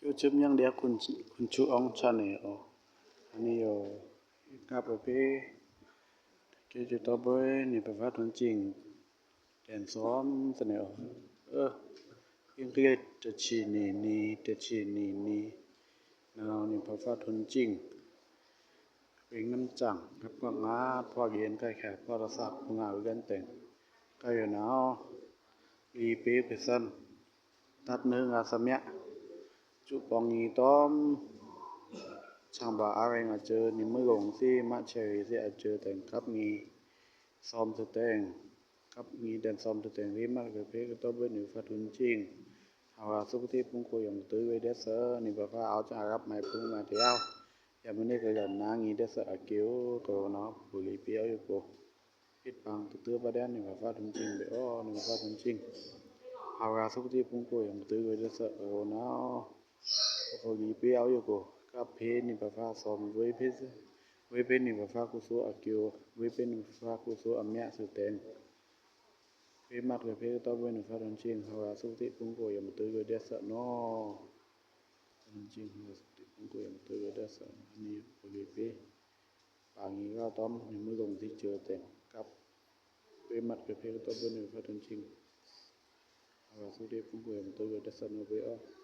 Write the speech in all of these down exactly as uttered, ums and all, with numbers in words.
ယိုးႏယင်လျာခွန်ဆူ အောင် channel အို။ အန်နီယို ကပ်အဖေ ကဲကျိုးတောဘိုး နေပါဖါထွန်ကျိန် တန်သွမ်သနေအို။ အင်္ဂလိပ်တစ်ချီနီနီ တစ်ချီနီနီ နော် နေပါဖါထွန်ကျိန် ပင်နမ်စံ ကပ်ကွက်ငါ ဖွားဂီအန်ကိုက်ခါ ဖွားတသက်ငါအုဂန်တဲင် ကါယိုနဝ် လီပေဖက်သန် တတ်နွေငါသမျက် ကျူပေါင်ငီတောမ် ဆန်ပါအရင်အကျိုး နေမွေးကုန်သီး မတ်ချယ်ရီသီးအကျိုး တဲင်ကပ်ငီသွမ်သတဲင် ကပ်ငီတဲင်သွမ်သတဲင် ရီမတ်ကဖေကတောဘိုး နေပါဖါထွန်ကျိန် ဟဝါသုကတိပုင်ကိုယံကတုဝေဒက်သ နေပါဖါအောက်ကျအရပ်မိုင်ပုင်မိုင်တယောက် ယမနေ့ကလည်းနာငီဒက်သအကျိုး ကိုနော် ပူလီပီအောက်ယိုကို ဟစ်ပင်တသွဲပါဒဲ နေပါဖါထွန်ကျိန် ဘဲအို နေပါဖါထွန်ကျိန် ဟဝါသုကတိပုင်ကိုယံကတုဝေဒက်သ ကိုနော် ပူလီပီအောက်ယိုကို ကပ်ဖေ နေပါဖါသွမ် ဝေးဖေ ဝေးဖေ နေပါဖါကုသိုလ်အကျိုး ဝေးဖေ နေပါဖါကုသိုလ်အမျက်သတဲင် ရီမတ်ကဖေကတောဘိုး နေပါဖါထွန်ကျိန် ဟဝါသုကတိပုင်ကိုယံကတုဝေဒက်သနော် ထွန်ကျိန် ဟဝါသုကတိပုင်ကိုယံကတုဝေဒက်သနော် အန်နီပူလီပီ ပါငီရတောမ် နေမွေးကုန်သီးကျိုးတဲင် ကပ် ရီမတ်ကဖေကတောဘိုး နေပါဖါထွန်ကျိန် ဟဝါသုကတိပုင်ကိုယံကတုဝေဒက်သနော် ဘဲအို။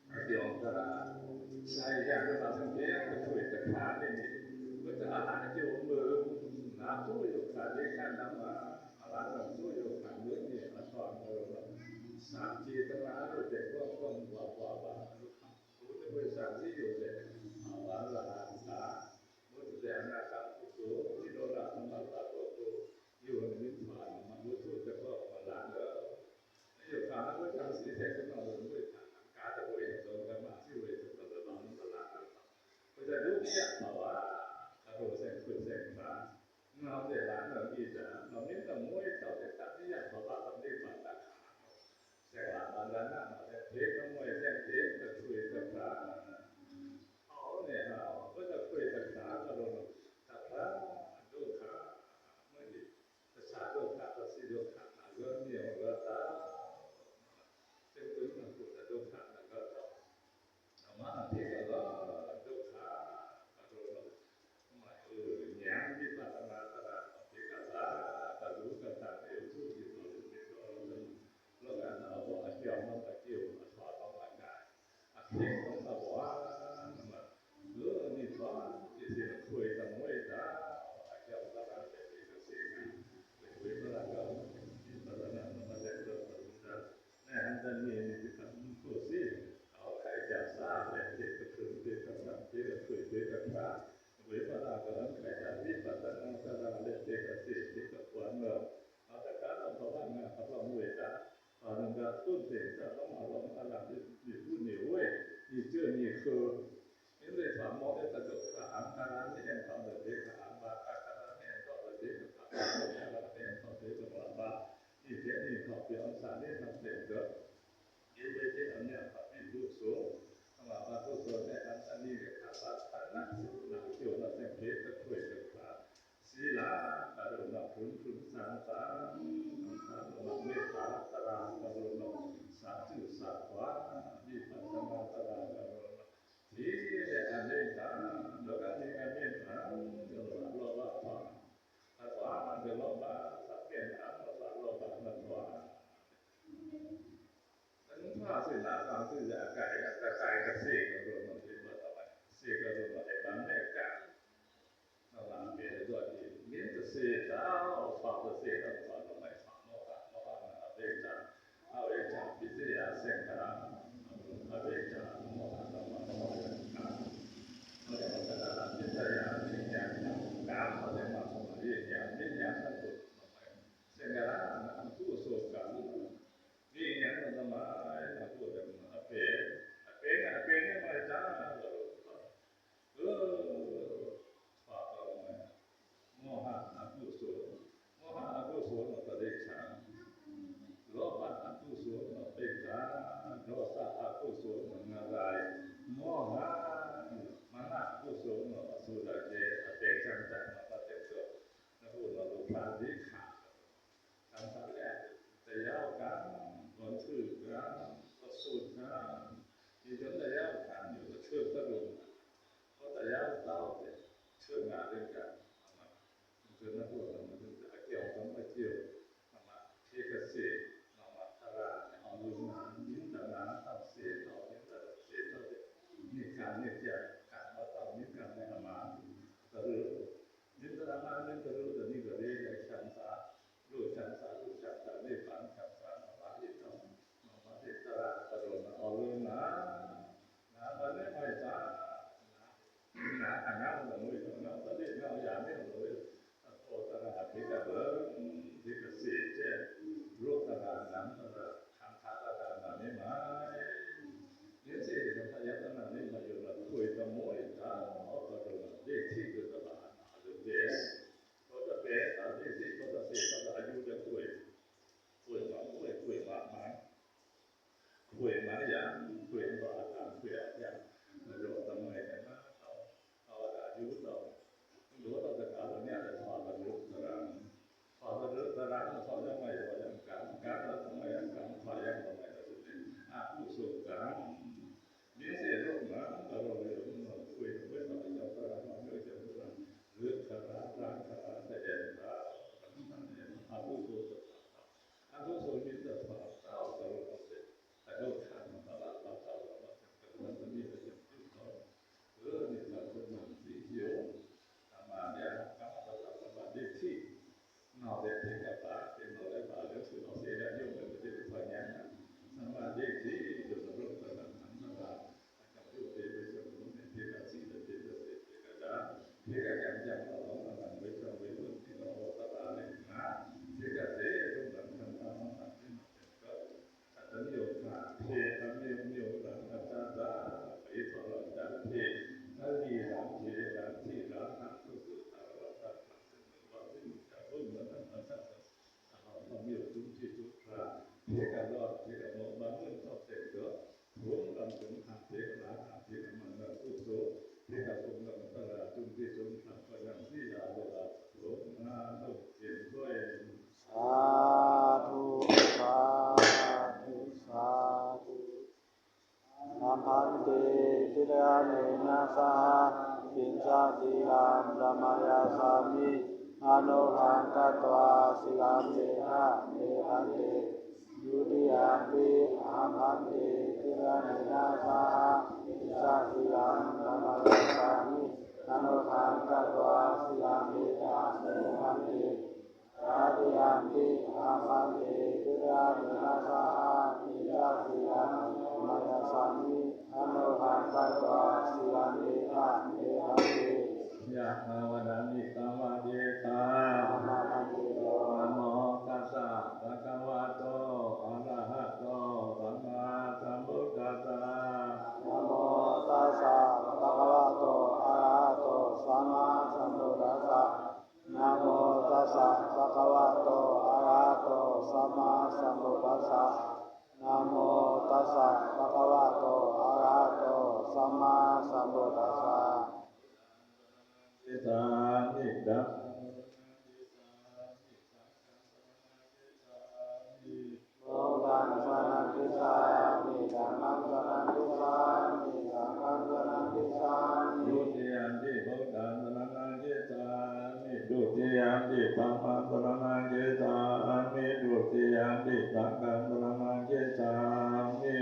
ပြောင်းတာ ဆိုင်ရာကဘာသင်ပြန်ကထွေတခါနေနေ ဝတ္တအာဟာရကျိုးမူ နာတိုးယုတ်ခါလေးကနမ အလားတော်တိုးယုတ်ခါမျိုးနဲ့အထွေအမော်တော့ စာပြေတနာလို့တဲ့ ကောကောဘွားဘွားပါလို့ ဘုရားဝိသံသယုတ်တဲ့ အဝါလာတာ ဘုရားနာကပုဂ္ဂိုလ် ဒီလိုလားသမထပုဂ္ဂိုလ် ယုတ်နေပါမလို့ သူတကောပါလား။ ယုတ်ခါဝိသံသယုတ်တဲ့ ကတော့ဝိသံသယုတ်ခါ ကာတဝိသံ ကမ္မသီဝိသံ ပလလံ ပလလံ ဝိသံ ဒုတိယဘာဝ ကရောစံ ခွေစံ ခါ ငါတဲ့လမ်းတော်ကြီးတာ မမင်းတို့မွေးတော့တဲ့တတိယဘာဝ ပฏิบัติတာ ဆရာဘာသာနာမှာတဲ့ ဘုရားမွေးတဲ့ ဘုရားတစ်ခွေတစ်ခါ ဟောနေတာ ဘုရားခွေတစ်ခါ ကတော့တစ်ခါ ဒုက္ခ မွေး တခြားဒုက္ခ ပစ္စည်းဒုက္ခ ငါရောမြေရောတာ စိတ်ဒုက္ခ ကိုယ်ဒုက္ခ ငါရောတော့ ဓမ္မအဓိကက ဒုက္ခ ကရောတော့ မယူညာဝိပဿနာတရာ အဓိကသာ ကလူကသာ ရုပ်ထုဒီလိုဒီလို လောကနာဘောအကျော်မကကျော်အထွာတော့မက အဖြစ်တော့မဘွားမ လူအနည်းပါ ဒီစီခွေတမွေတာ အကျော်သာတဲ့ဒီစီက ဝိပဿနာက ဝိပဿနာမတဲ့တော့ နဲဟန်တန်နေနေကံကိုစီ အောက်ခိုက်ကြစားတဲ့ဒီကထုဒီကသံဒီကထွေဒီကခါ ဝိပဿနာကံခိုက်ကြဝိပဿနာကလည်းဒီကစီဒီကပွားနော် အတကားတော့ဘဝငါအဘမွေတာ ဘာသာကသုတ်တဲ့တော့မတော်မလာဒီဘူးနေဝဲဒီကျိုးနေခု မင်းတို့ဘာမောတဲ့ဒုက္ခအံ္ကာရနဲ့တော့တဲ့ဒုက္ခအံ္ကာရနဲ့တော့တဲ့ဒုက္ခအံ္ကာရနဲ့တော့တဲ့ဒုက္ခအံ္ကာရဒီကျိုးနေခုပြောင်းစားတဲ့တော့ ဒီဝေဒနာပါတိပုဆို အမဘာပုဆိုနဲ့အတ္တနိကခပါတနာနာကျော်တဲ့ဘုရားခွေတစ်ခါ သီလကရုဏာ ဖုန်ဖုန်ဆန်းဆန်း မေတ္တာ သရဏာ ကရုဏာ သာဓုသာဓု ဝိပဿနာ သရဏာ ကရုဏာ သီလနဲ့အမေတ္တာ လောကနဲ့အမေတ္တာ လောဘပါ အပါ လောဘ သဖြင့် အပါ လောဘ မပါ เทกะปะ เทกะปะ เรื่องคือเอาเสนานิยมเป็นประเทศไทยเนี่ยนะ สัมมาทิฏฐิ จนเราเริ่มต้นทำตลาด เทกะเส Sadhu, sadhu, sadhu. Ahampāti tiṇṇannena saha pañca sīlāni samādiyassāmi, anuggahāya katvā sīlaṃ detha me bhante. Dutiyampi ahampāti tiṇṇannena saha pañca sīlāni samādiyassāmi, anuggahāya katvā sīlaṃ detha me bhante. Tatiyampi ahampāti tiṇṇannena saha pañca sīlāni samādiyassāmi, anuggahāya katvā sīlaṃ detha me bhante. Yathā vārivahā pūrā paripūrenti sāgaraṃ, namo tassa bhagavato arahato sammāsambuddhassa. Namo tassa bhagavato arahato sammāsambuddhassa. Namo tassa bhagavato arahato sammāsambuddhassa. Namo tassa bhagavato arahato sammāsambuddhassa. Gacchāmi. Buddhaṃ saraṇaṃ gacchāmi. Dhammaṃ saraṇaṃ gacchāmi. Saṅghaṃ saraṇaṃ gacchāmi. Dutiyampi buddhaṃ saraṇaṃ gacchāmi. Dutiyampi dhammaṃ saraṇaṃ gacchāmi. Dutiyampi saṅghaṃ saraṇaṃ gacchāmi.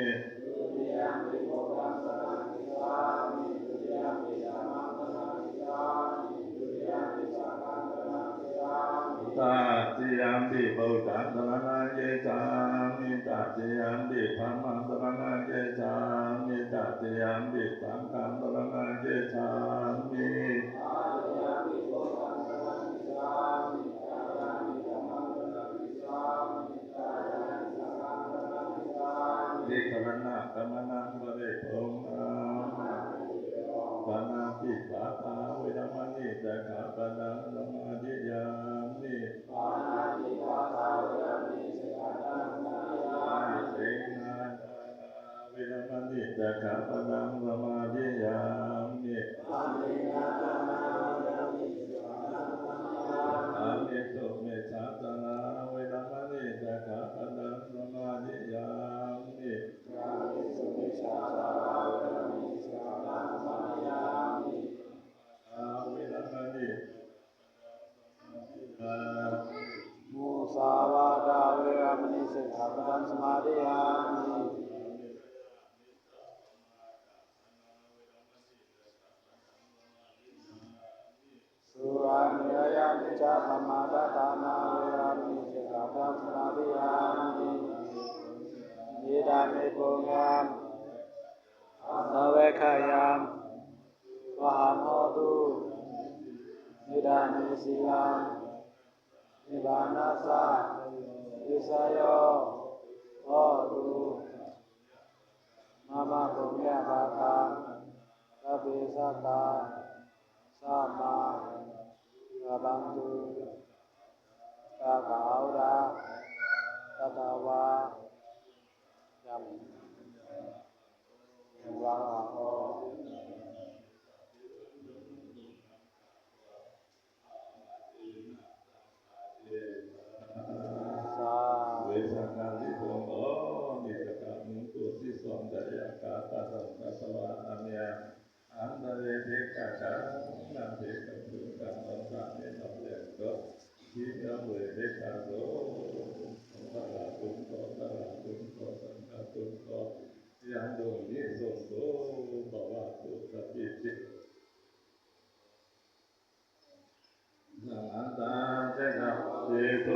Dutiyampi buddhaṃ saraṇaṃ gacchāmi. Dutiyampi dhammaṃ saraṇaṃ gacchāmi. Dutiyampi saṅghaṃ saraṇaṃ gacchāmi. Tatiyampi buddhaṃ saraṇaṃ gacchāmi. Tatiyampi dhammaṃ saraṇaṃ gacchāmi. Tatiyampi saṅghaṃ saraṇaṃ gacchāmi. Tatiyampi buddhaṃ saraṇaṃ gacchāmi. Tatiyampi dhammaṃ saraṇaṃ gacchāmi. Tisaraṇagamanaṃ paripuṇṇaṃ. Pāṇātipātā veramaṇī sikkhāpadaṃ samādiyāmi. Pāṇātipātā veramaṇī sikkhāpadaṃ samādiyāmi. Adinnādānā veramaṇī sikkhāpadaṃ samādiyāmi. Adinnādānā veramaṇī sikkhāpadaṃ samādiyāmi. Kāmesu micchācārā veramaṇī sikkhāpadaṃ samādiyāmi. Kāmesu micchācārā veramaṇī sikkhāpadaṃ samādiyāmi. Musāvādā veramaṇī sikkhāpadaṃ samādiyāmi. Musāvādā veramaṇī sikkhāpadaṃ samādiyāmi. Surāmerayamajjapamādaṭṭhānā veramaṇī sikkhāpadaṃ samādiyāmi. Idamhi puññaṃ abhavekkhayāma vahaṃ hotu. Idamhi sīlaṃ nibbānassa visāyo hotu. Mama puññabhāgaṃ sabbe sagā sammā sabbantu. Sabbā buddhā sabbadhammā sabbasangghā Sā. Vesakanti bhū, nissaggā muṅgāsi sandhāya, kāppasaṃ katvāna mayā antare sikkhāpadaṃ adhigammāya, vandāmi tanturañca bhikkhave. Ṭhātu so, ṭhātu so, saṅghaṭṭhātu so, yaṃ dunnimittaṃ so bhawatu sabbīti. Saṅghaṭṭhātu so, ṭhātu so,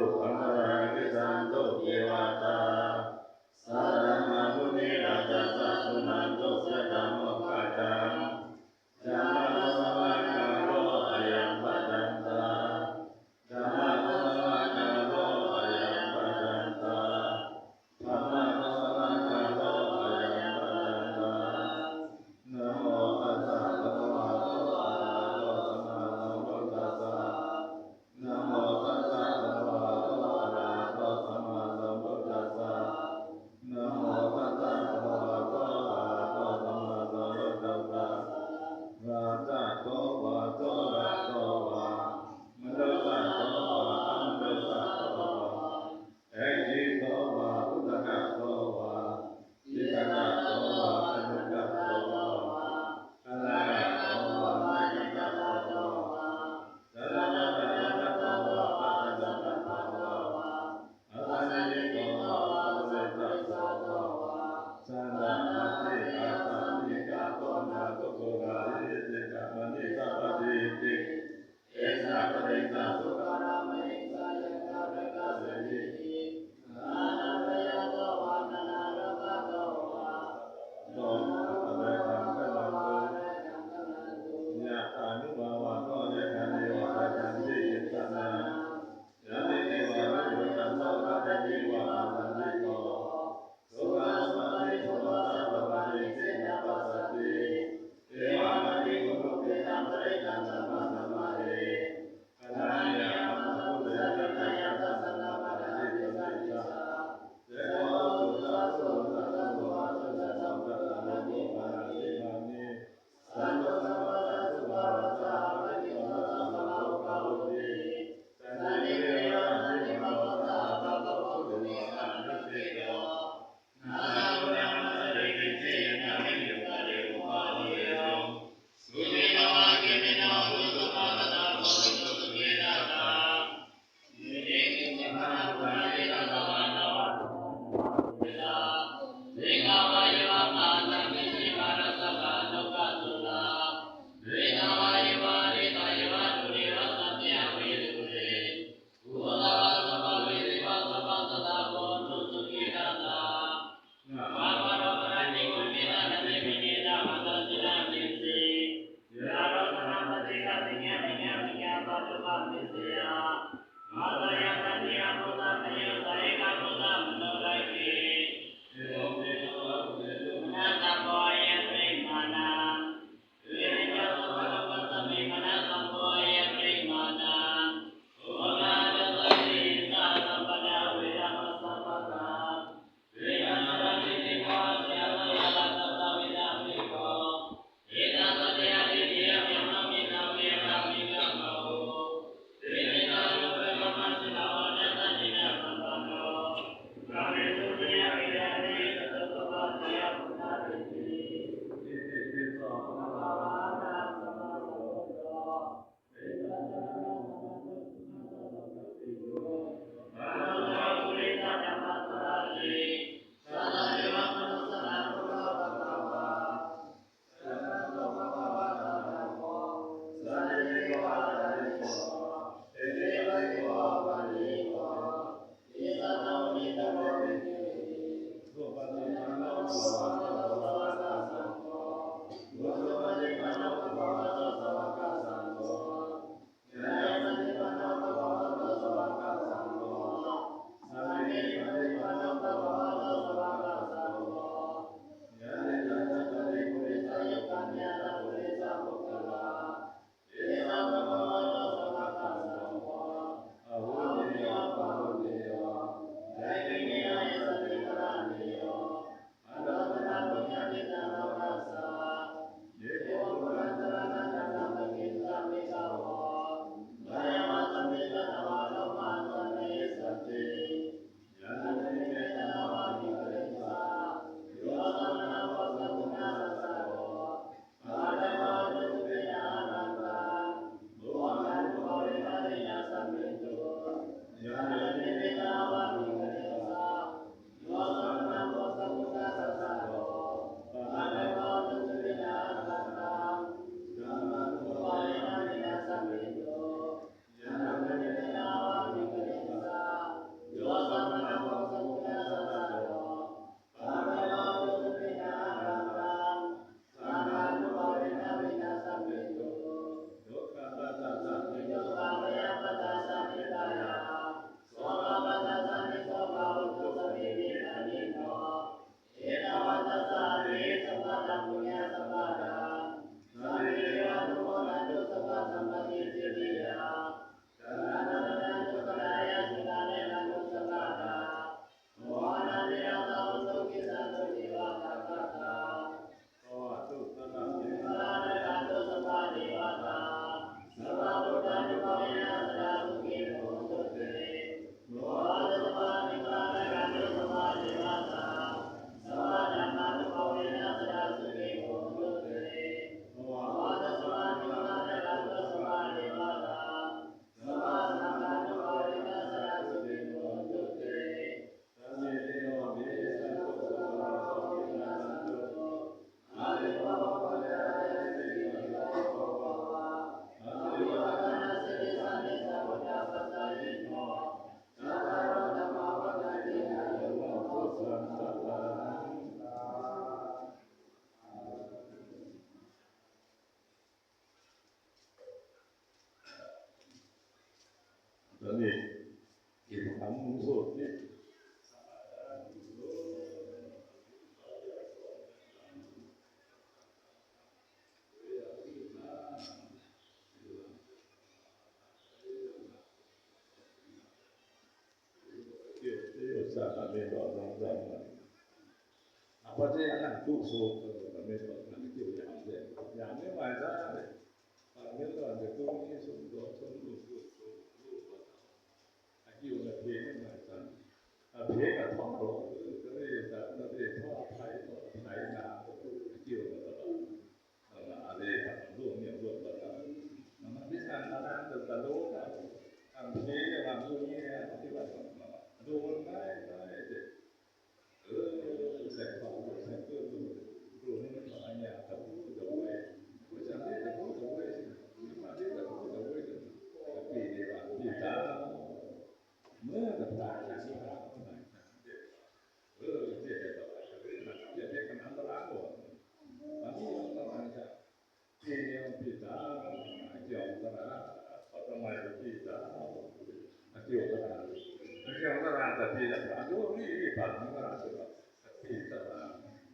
ဗြဟ္မာတို့ ရိပ်ရပါ မင်္ဂလာဆိုတော့ အသေတလာ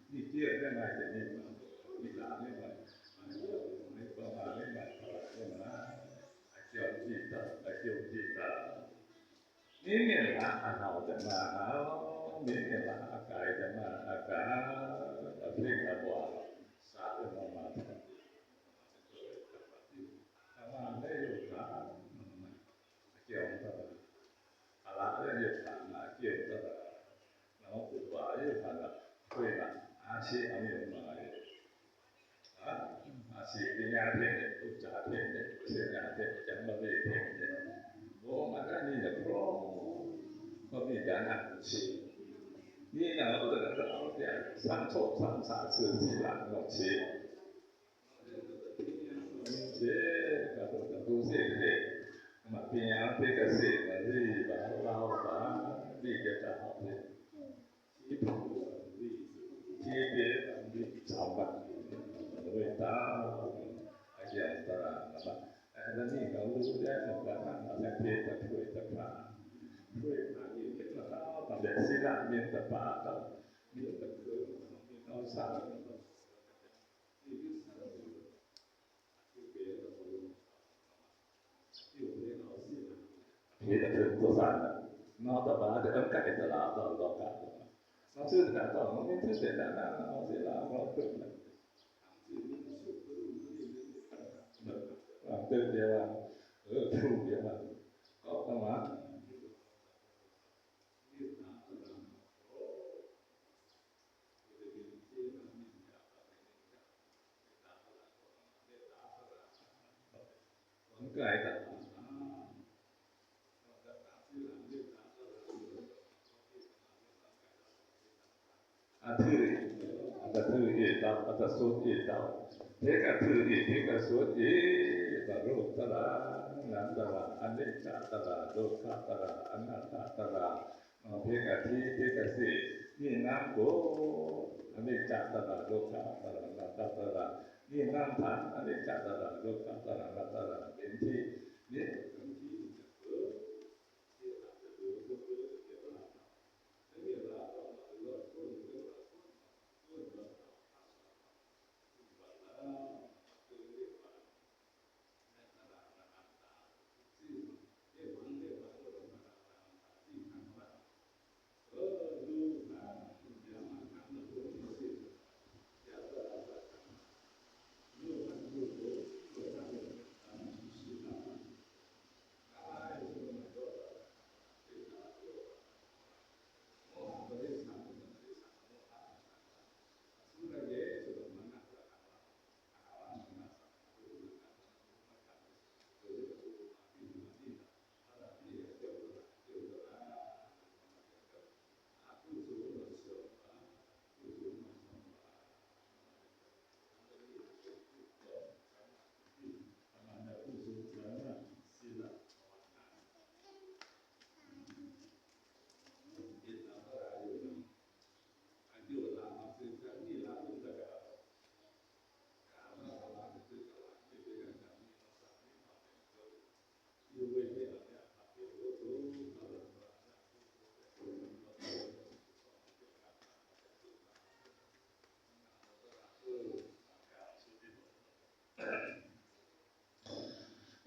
ဒီကဲတဲ့ငါတဲ့နေပါမိလာနေပါမိပါမိပါမိပါအကျော်ကြည့်တာအကျော်ကြည့်တာမင်းနဲ့လားအဟောက်ဓမ္မဟောက်မင်းနဲ့လားအကယ်ဓမ္မအကယ်အဖြစ်အပေါ်စာရမမှာ ဓမ္မနဲ့ယုတ်တာအကျော်တာ အလါရဲ့ယုတ်တာအကျော်တာ နောက်ဥပါယုတ်တာခွေးကအရှိအမျိုးမှာလေအာရှိပညာဖြစ်တယ်ဥစ္စာဖြစ်တယ်ဝိညာဉ်ဖြစ်တယ်ဓမ္မဖြစ်တယ်ဘောမကနိဒ်ပြောဘာဖြစ်ဒါနရှိဒီနောက်တော့တော့ပြန်သံထုတ်သံစာစစ်စစ်လာတော့ရှိ စေကတော့တူစေတဲ့မပညာသိကစေမလေးပါလောက်ပါဒီကတာဟုတ်တယ်ဒီပူဒီဒီဒီသံပါဝေတာအကျဉ်းတရံးပါအဲ့ဒါနည်းကလူတဲ့အကနာနဲ့ဖေးတထွေတဖာထွေပါဒီကတာပါတဲ့စိလမင်းတပါတော့ဒီကလူမင်းအောင်စားဒီက ဒီကတုသူဆန်နော်တပါးဒီအကဲတလာတော့တော့ကတော့နော်သူတကတော့မင်းသူတဲ့နာနာနော်ဒီလာတော့တော့နော်သူတဲ့အဲသူတဲ့ကောက်တော့မှာ အထူအကထူဧိတံ အတသုဧိတံ ထေကထူဧိ ထေကသုဧိ တရုတ်တရံ နံတရံ အနိစ္စတရံ ဒုက္ခတရံ အနတ္တတရံ ထေကထီ ထေကသေ ညိဏ်းကို အနိစ္စတရံ ဒုက္ခတရံ အနတ္တတရံ ညိဏ်းထံ အနိစ္စတရံ ဒုက္ခတရံ အနတ္တတရံ ဒိဋ္ဌိ နိဗ္ဗာန်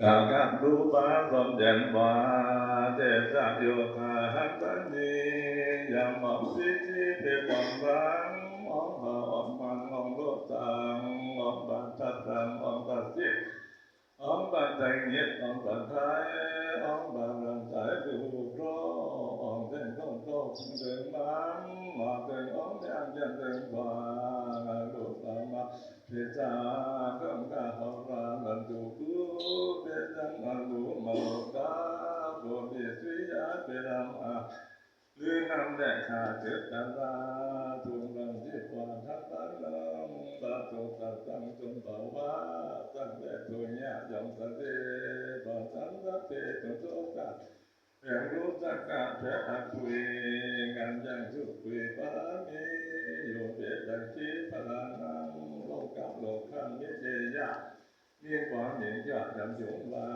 ကံကံရူပံ သောက်ပြန်သွားတဲ့ ဇာတ်ယုဂ်ဟံသနံယံ မောင်သိသိဖြစ်ပွားသံ မောင်ဟောက်မောင်မောင်လို့သံ မောင်ပန်းထပ်သံ မောင်သတ်စစ် မောင်ပန်းတိုင်ညစ် မောင်ပန်းထိုင် မောင်ပန်းရံတိုင်းသူတော် မောင်သိန်းကောင်းကောင်းသိန်းမန်း မောင်သိန်းအောင်မြတ်မြတ်သိန်းပါ လို့သံမှာ ဖြစ်တာကံကဟောတာမတူဘူး ဖြစ်တာမတူမဟုတ်တာ ကိုယ်ဖြစ်သွေးရဖြစ်တာမှာ လူနံလက်ခါဖြစ်တာသူတော်ဖြစ်သွားတာပါလုံး ဘာတို့တတ်တမ်းတုံးပါဝါ တတ်တဲ့သူညကြောင့်တတ်တဲ့ဘာတမ်းတတ်တဲ့သူတို့က ရန်ကုန်တက္ကသိုလ်အထွေ ကံကြံသူ့ထွေပါမည် ရုပ်ဖြစ်တဲ့ခြေဖလားနံ လောကလောကမျက်ရည်ရ မြင့်ပွားမြင့်ကြွ ရံကြုံလံ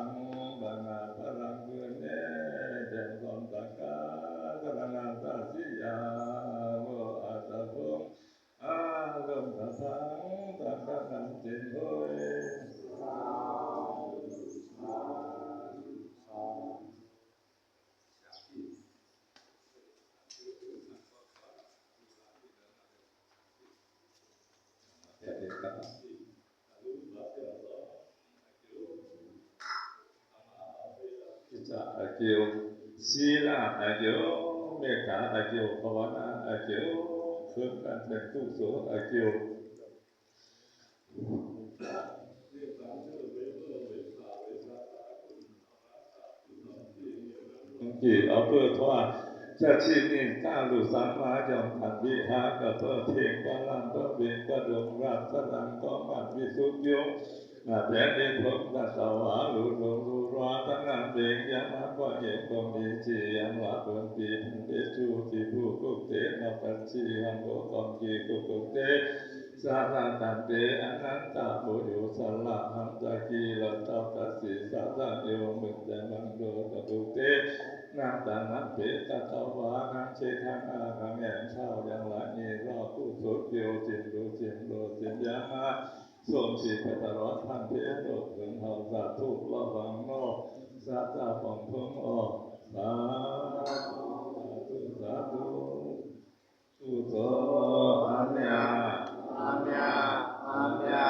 ဘာနာဖလံကွယ်နဲ့ ပြန်တော်တက္ကသရဏ အကျိုး၊ သီလအကျိုး၊ မေတ္တာအကျိုး၊ ဘာဝနာအကျိုး၊ ခွန်ကံတင်ကုသိုလ်အကျိုး။ ကြီး အဘိဓမ္မာ တတ်သိနေတတ်လို့ သမားကြောင် တန်ဝိဟာရကပွဲ ထင်ပါလံ ပဝေပဒုံ ရသရံ ကောင်းမွန်ပြီ သုတ်ပြုံ ငါးဖျဉ်းလေးဖုံး သတ်္တဝါ လူလူလူလွား တန်ငါမင်း ယမကွန်ယင်း ကုန်လီ စည်ယံလ ပွင့်ပြီ ဖန်ပေ သုတိ ဘုက္ခုတ်တေ နောပတ်စီဟံ ဘိုးကောင်းကြီး ဘုက္ခုတ်တေ သာသတံတေ အနန္တ ဘုယူ သလဟံ တကီလတော တသိသသညူ မုတ္တမံဒော တဘုတ်တေ နံတနံပေ တတဝါ နံစေထံ အဟံ ယံသော ယံလညီသော ကုသိုလ်ပြု စင်လူ စင်လူ စင်ယံမ သုံးဆံ ပတ္တရော သံဖေ အတို့ ခွင်ဟောက် သတ်္တု လဝံ နော သတ်္တပုံဖုံး အော သာဓု သာဓု သာဓု ကုသိုလ် အမျှ အမျှ အမျှ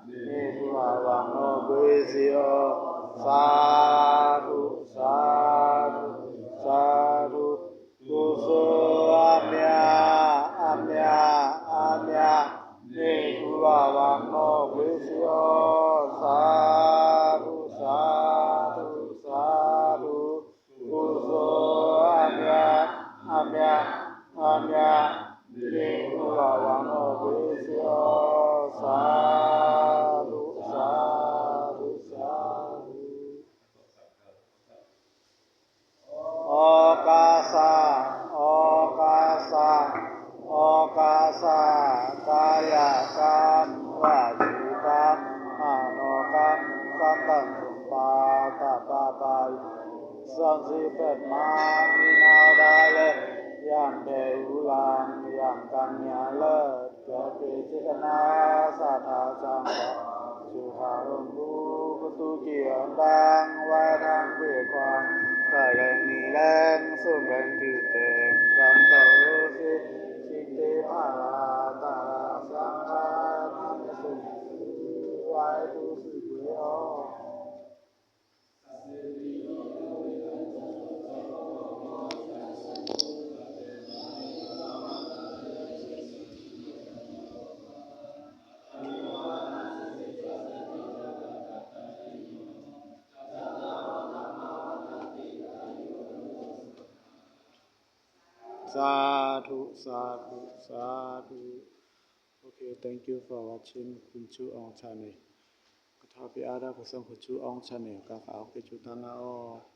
နေဘူး လဝံ နော ကွေးစေ အော သာဓု သာဓု သာဓု ကုသိုလ် အမျှ အမျှ အမျှ နေဘူး လဝံ နော ကွေးစေ အော သာဓု သာဓု သာဓု ကုသိုလ် အမျှ အမျှ အမျှ နေဘူး လဝံ နော ကွေးစေ အော သာဓု သာဓု သာဓု။ ဩဃစ ဩဃစ ဩဃစ ကာယကံ ဝစီကံ မနောကံ ကံတံ သမ္မာသမ္ပယုတ္တံ သင်္ဃိပ္ပမင် မိနာဒလဲ ယံဗေဥလံ ယံကံညာလဲ ကပေစေတနာ သတ်္ထႃသံဃာ သုခရုံဘူ ကသူကံအတံ ဝဲဒံကွေခွံ ကရင်နီလဲ သုဘင်တုတေ ကံတဝောသေ စိတ်တေမရတရ သံဃာနာမသု ဝဲဒုသုဝေ ဩ သာဓု သာဓု သာဓု။ Okay, thank you for watching Khun Chu Ong channel. ကထောက် ပေးအား တတ် ခွန်ဆူ Khun Chu Ong channel ကို ကောင်းကောင်း ကျေးဇူးတင်ပါတယ်။